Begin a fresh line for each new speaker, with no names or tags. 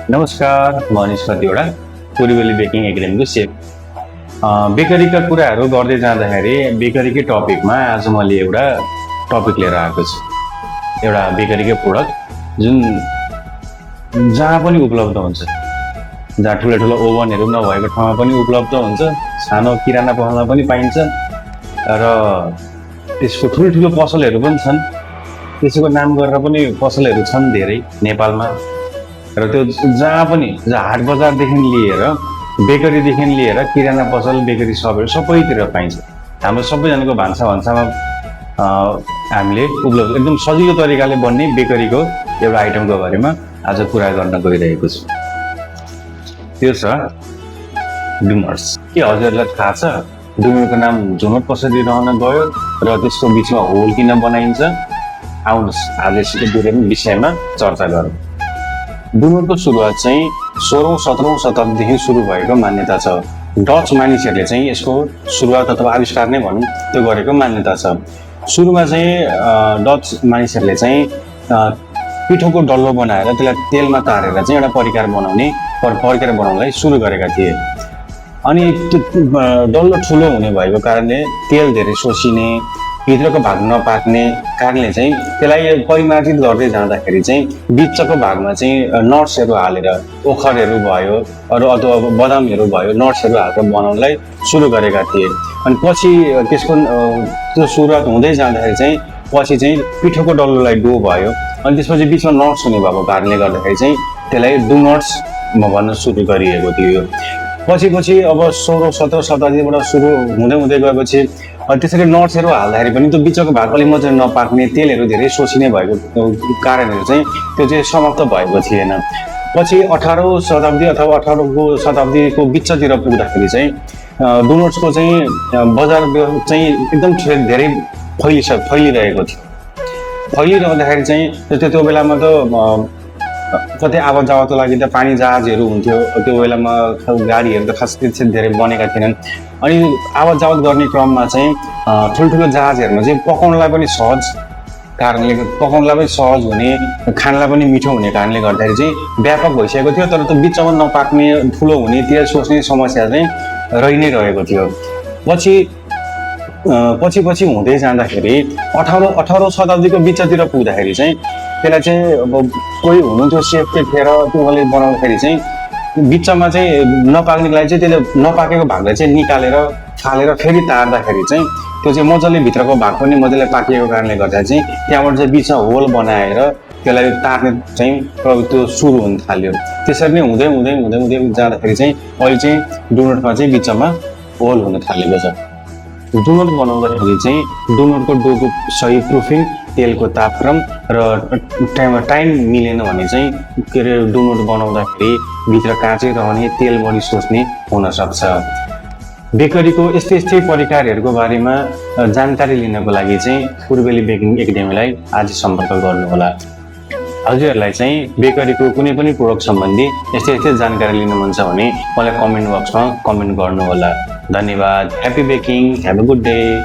नमस्कार, म अनिश कतिवटा पूर्वेली बेकिङ एकाडेमीको सेफ। बेकरीका कुराहरू गर्दै जाँदाखेरि बेकरीकै टपिकमा आज मैले एउटा टपिक लिएर आएको छु। एउटा बेकरीकै प्रोडक्ट जुन जहाँ पनि उपलब्ध हुन्छ, जहाँ ठुला ठुला ओभनहरू नभएको ठाउँमा पनि उपलब्ध हुन्छ, सानो किराना पसलमा पनि पाइन्छ र त्यसको ठुल्ठुलो पसलहरू पनि छन्। त्यसको नाम गरेर पनि पसलहरू छन् धेरै नेपालमा र त्यो जहाँ पनि हाट बजारदेखि लिएर बेकरीदेखि लिएर किराना पसल बेकरी सबैहरू सबैतिर पाइन्छ। हाम्रो सबैजनाको भान्सामा हामीले उपलब्ध एकदम सजिलो तरिकाले बन्ने बेकरीको एउटा आइटमको बारेमा आज कुरा गर्न गइरहेको छु। त्यो छ डुनट्स। के हजुरलाई थाहा छ डुनटको नाम डुनट कसरी रहन गयो र त्यसको बिचमा होल किन बनाइन्छ? आउनुहोस् आज यसको विषयमा चर्चा गरौँ। डुनटको सुरुवात चाहिँ 16औं 17औं शताब्दीदेखि सुरु भएको मान्यता छ। डच मानिसहरूले चाहिँ यसको सुरुवात अथवा आविष्कार नै भनौँ त्यो गरेको मान्यता छ। सुरुमा चाहिँ डच मानिसहरूले चाहिँ पिठोको डल्लो बनाएर त्यसलाई तेलमा तारेर चाहिँ एउटा परिकार बनाउनलाई सुरु गरेका थिए। अनि त्यो डल्लो ठुलो हुने भएको कारणले तेल धेरै सोसिने, भित्रको भाग नपाक्ने कारणले चाहिँ त्यसलाई परिमार्जित गर्दै जाँदाखेरि चाहिँ बिचको भागमा चाहिँ नट्सहरू हालेर ओखरहरू भयो अथवा बदामहरू भयो नट्सहरू हालेर बनाउनलाई सुरु गरेका थिए। अनि पछि त्यसको त्यो सुरुवात हुँदै जाँदाखेरि चाहिँ पछि चाहिँ पिठोको डल्लोलाई डो भयो। अनि त्यसपछि बिचमा नट्स हुने भएको कारणले गर्दाखेरि चाहिँ त्यसलाई डुनट्स भन्न सुरु गरिएको थियो। पछि अब 16औं 17औं शताब्दीबाट सुरु हुँदै गएपछि त्यसरी नट्सहरू हाल्दाखेरि पनि त्यो बिचको भाग अलिक मजाले नपाक्ने, तेलहरू धेरै सोचिने भएको कारणहरू चाहिँ त्यो चाहिँ समाप्त भएको थिएन। पछि 18औं शताब्दी अथवा 18औं शताब्दीको बिचतिर पुग्दाखेरि चाहिँ डोनट्सको चाहिँ बजार चाहिँ एकदम धेरै फैलिरहेको थियो। फैलिरहँदाखेरि चाहिँ त्यो बेलामा त कतै आवत जावतको लागि त पानी जहाजहरू हुन्थ्यो। त्यो बेलामा गाडीहरू त खास धेरै बनेका थिएनन्। अनि आवत जावत गर्ने क्रममा चाहिँ ठुल्ठुलो जहाजहरूमा चाहिँ पकाउनलाई पनि सहज हुने, खानलाई पनि मिठो हुने कारणले गर्दाखेरि चाहिँ व्यापक भइसकेको थियो। तर त्यो बिचमा नपाक्ने, ठुलो हुने, तेल सोच्ने समस्या चाहिँ रहि नै रहेको थियो। पछि हुँदै जाँदाखेरि 18औं शताब्दीको बिचतिर पुग्दाखेरि चाहिँ त्यसलाई चाहिँ अब कोही हुनुहुन्थ्यो सेफले फेर त्यसले बनाउँदाखेरि चाहिँ बिचमा चाहिँ नपाक्नेको लागि चाहिँ त्यसले नपाकेको भागलाई चाहिँ निकालेर फालेर फेरि तार्दाखेरि चाहिँ त्यो चाहिँ मजाले भित्रको भाग पनि मजाले पाकिएको कारणले गर्दा चाहिँ त्यहाँबाट चाहिँ बिचमा होल बनाएर त्यसलाई तार्ने चाहिँ त्यो सुरु हुन थाल्यो। त्यसरी नै हुँदै जाँदाखेरि चाहिँ अहिले चाहिँ डोनटमा चाहिँ बिचमा होल हुन थालेको छ। डोनट बनाउँदाखेरि चाहिँ डोनटको डोको सही प्रुफिङ, तेलको तापक्रम र टाइम मिलेन भने चाहिँ के अरे डोनट बनाउँदाखेरि भित्र काँचै रहने, तेल बढी सोच्ने हुनसक्छ। बेकरीको यस्तै परिकारहरूको बारेमा जानकारी लिनको लागि चाहिँ पूर्वेली बेकिङ एकाडेमीलाई आज सम्पर्क गर्नुहोला। हजुरहरूलाई चाहिँ बेकरीको कुनै पनि प्रोडक्ट सम्बन्धी यस्तै जानकारी लिनु मन छ भने मलाई कमेन्ट बक्समा कमेन्ट गर्नुहोला। धन्यवाद। Happy baking, have a good day.